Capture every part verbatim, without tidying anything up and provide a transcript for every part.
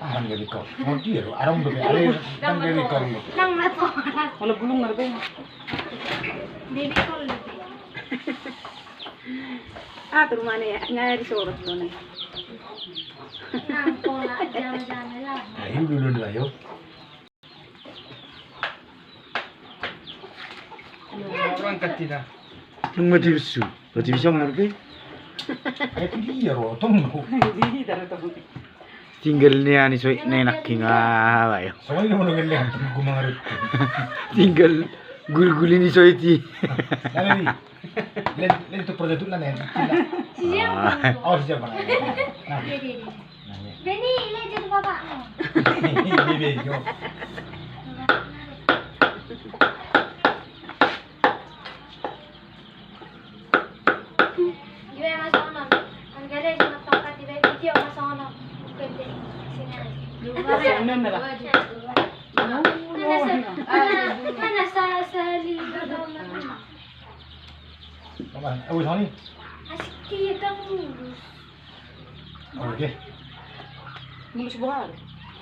Arang jadi kau. Mau dia lo, arang udah be, ale, arang jadi kau. Nang na to. Kalau gulung ngerti. Jadi kau lebih. Ah, tuh mana ya? Nggak disorot lo nih. Nang pola, jangan-jangan lah. Ayo dulu dulu, ayo. Orang ketiga. Nung mati bisu, mati bisu ngerti? Eh, itu dia, Ro, tunggu. Tinggal ni ani soit na enak kinga, ayo. Soalnya mau nunggu lihat, tunggu mangarut. Tinggal gul-gul ini soit i. Lalu ni, lalu, lalu itu project itu lah, nih. Ah. Oh, siapa, nah. Nah. Jadi, jadi. Beni, ile jadi bapakmu. Ini bego. Iba masuk ono. Anggere sama tongkat iba video masuk ono. Gede. Sini aja. Mana sa-, sahali. Apa? Oh, Sony. Asik dia kan mulus. Oke. Mulus buhar.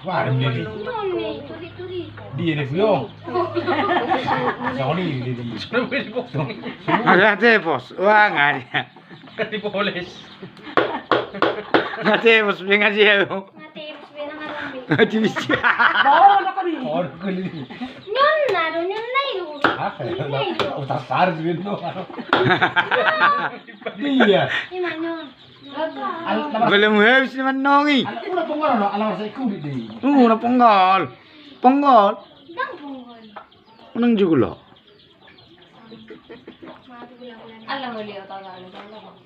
Wah, ada mulus. Ini turi-turi. Dia deh, yo. Sony, dia, dia. Ada tepos. Wah, nggak ada. Dipoles. Nggak tepos, pengen aja yo. Nggak tepos, pengen aja. Nggak tepos. Bawa anak kali. Bawa anak kali. Nyonna do, nyonna itu. Apa? Nyonna itu. Utas sar, duit lo. Iya. Ima nyon. Belum habis ni manongi. Ala, udah ponggol, no? Ala, masa ikut di. Uh, udah ponggol. Ponggol. Dang ponggol. Menang juga lo. Ala, mau lihat otak, ala, ala.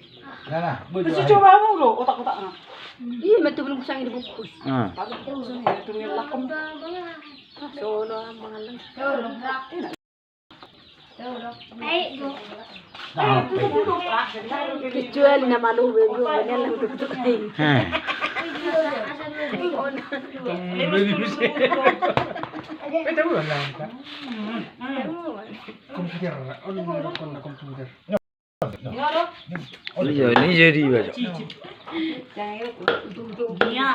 Nah, nah, boy, terus coba mau lo otak-otak, nah. Iya, betul belum kusang ini bungkus. Ah. Tapi itu usung ya, tuh yang lakem. Solo, mangalang. Solo, rak. Kecuali nama lu bego, banyak yang tutup lain. Heh. Komputer, on, on komputer. Iya, ini jadi baca. Iya.